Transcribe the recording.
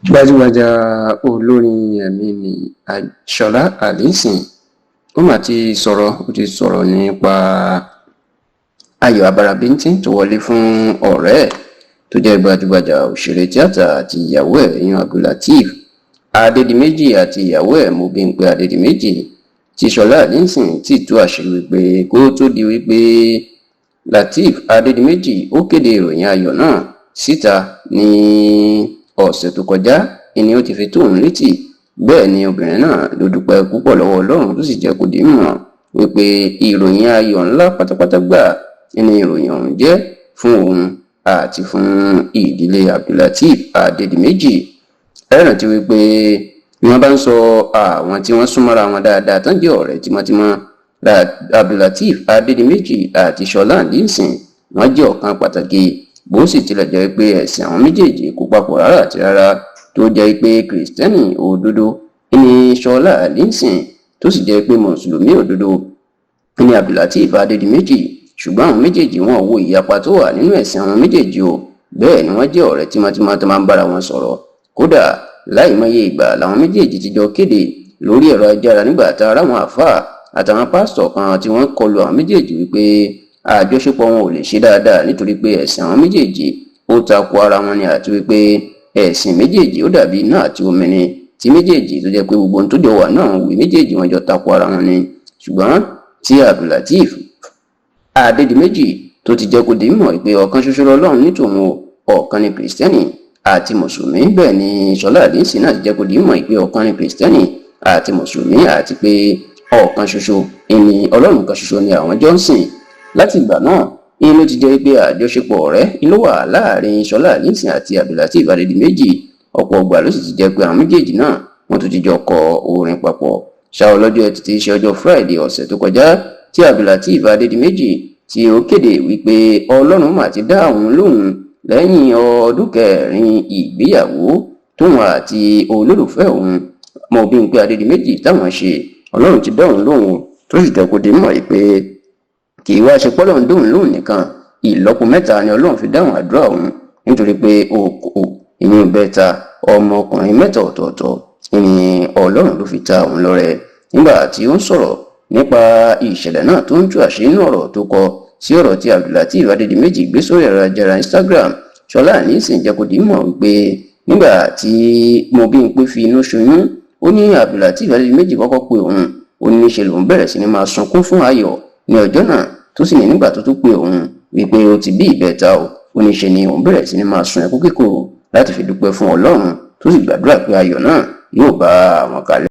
Gbajúgbajà olórin ẹ̀mí ni Ṣọlá Allyson. Ó mà ti sọ̀rọ̀, ó ti sọ̀rọ̀ nípa Ayọ̀ Abarabíntín tó wọlé fún ọ̀rẹ́ ẹ̀ tó jẹ́ gbajúgbajà òṣèré tíátà àti ìyàwó ẹ̀, ìyẹn Abdulateef Adédìméjì, àti ìyàwó ẹ̀ Mobímpé Adédìméjì, tí Ṣọlá Allyson ti tú àṣírí wípé kó tó di wípé Lateef Adédìméjì ó kéde ìròyìn ayọ̀ náà síta ní ọ̀sẹ̀ tó kọjá ni ó ti fi tó òun létí. Bẹ́ẹ̀ ni obìnrin náà ló dúpẹ́ púpọ̀ lọ́wọ́ Ọlọ́run, tó sì jẹ́ kó di mọ̀ wípé ìròyìn ayọ̀ ńlá pátápátá gbà ní ìròyìn ọ̀hún jẹ́ fún òun àti fún ìdílé Abdulateef Adédìméjì. Ẹ rántí wípé bí wọ́n bá ń sọ àwọn tí wọ́n súnmọ́ra wọn dáadáa tán jẹ́ ọ̀rẹ́ tímọ́tímọ́, Abdulateef Adédìméjì àti Ṣọlá Allyson, wọ́n jẹ́ ọ̀kan pàtàkì. Bó sì tilẹ̀ jẹ́ pé ẹ̀sìn àwọn méjèèjì kò papọ̀ rárá àti rárá, tó jẹ́ pé Kìrìsìtẹ́nì òdodo ní Ṣọlá Allyson, tó sì jẹ́ pé Mùsùlùmí òdodo ní Abdulateef Adédìméjì, ṣùgbọ́n àwọn méjèèjì, wọn wo ìyapa tó wà nínú ẹ̀sìn àwọn méjèèjì o. Bẹ́ẹ̀ ni wọ́n jẹ́ ọ̀rẹ́ tímọ́tímọ́ tó máa ń bára wọn sọ̀rọ̀. Kódà, láìmọye ìgbà làwọn méjèèjì ti jọ kéde lórí ẹ̀rọ ayélujára nígbà tá ara àwọn àáfàá àtàwọn pásítọ̀ kan tí wọ́n kọlu àwọn méjèèjì wípé àjọṣepọ̀ wọn ò lè ṣe dáadáa nítorí pé ẹ̀sìn àwọn méjèèjì ó tako ara wọn ni, àti wípé ẹ̀sìn méjèèjì ó dàbí iná àti omi ni, tí méjèèjì tó jẹ́ pé gbogbo ohun tó jọ wà náà àwọn òwe méjèèjì, wọn jọ tako ara wọn ni. Ṣùgbọ́n tí Abdulateef Adédìméjì tó ti jẹ́ kó di mímọ̀ pé ọ̀kan ṣoṣo lọ́lọ́run ní tòun o, ọ̀kan ni Kìrìsìtẹ́nì àti Mùsùlùmí. Bẹ́ẹ̀ ni Ṣọlá Allyson náà ti jẹ́ kó di mímọ̀ pé ọ̀kan ni Kìrìsìtẹ́nì àti Mùsùlùmí, àti pé ọ̀kan ṣoṣo ìní Ọlọ́run kan ṣoṣo ni àwọn jọ ń sìn. Láti ìgbà náà ní ló ti jẹ́ pé àjọṣepọ̀ ọ̀rẹ́ ló wà láàrin Ṣọlá Allyson àti Abdulateef Adédìméjì. Ọ̀pọ̀ ọgbà ló sì ti jẹ́ pé àwọn méjèèjì náà, wọ́n tún ti jọ kọ orin papọ̀. Ṣá ọlọ́jọ́ Ẹtì tí í ṣe ọjọ́ Friday ọ̀sẹ̀ tó kọjá tí Abdulateef Adédìméjì tí ó kéde wípé Ọlọ́run mà ti dá òun lóhùn lẹ́yìn ọdún 4 ìgbéyàwó tóun àti olólùfẹ́ òun Mobímpé Adédìméjì táwọn ṣe. Ọlọ́run ti dá òun lóhùn, tó sì jẹ́ kó di mọ̀ pé kì í wá ṣe pọ́lọ́run dóhùn lóhùn nìkan, ìlọ́po mẹ́ta ni Ọlọ́run fi dáhùn àdúrà òun, nítorí pé òkò ìyún bẹ́ta ọmọkùnrin mẹ́ta ọ̀tọ̀ọ̀tọ̀ ni Ọlọ́run ló fi ta òun lọ́rẹ. Nígbà tí ó ń sọ̀rọ̀ nípa ìṣẹ̀lẹ̀ náà, tó ń tú àṣírí inú ọ̀rọ̀ tó kọ sí ọ̀rọ̀ tí Abdulateef Adédìméjì gbé sórí ẹ̀rọ ayélujára Instagram, Ṣọlá Allyson jẹ́ kó di mọ̀ wípé nígbà tí Mobímpé fi inú ṣoyún, ó ní Abdulateef Adédìméjì kọ́kọ́ pe òun. Ó ní ṣe lòun bẹ̀rẹ̀ sí ni máa sunkún fún ayọ̀ ní ọjọ́ náà, tó sì ní nígbà tó tún pe òun wípé ó ti bí ìbẹ́ta o, ó ní ṣe ni òun bẹ̀rẹ̀ sí ni máa sun ẹkún kíkorò láti fi dúpẹ́ fún Ọlọ́run, tó sì gbàdúrà pé ayọ̀ náà yóò bá àwọn kalẹ̀.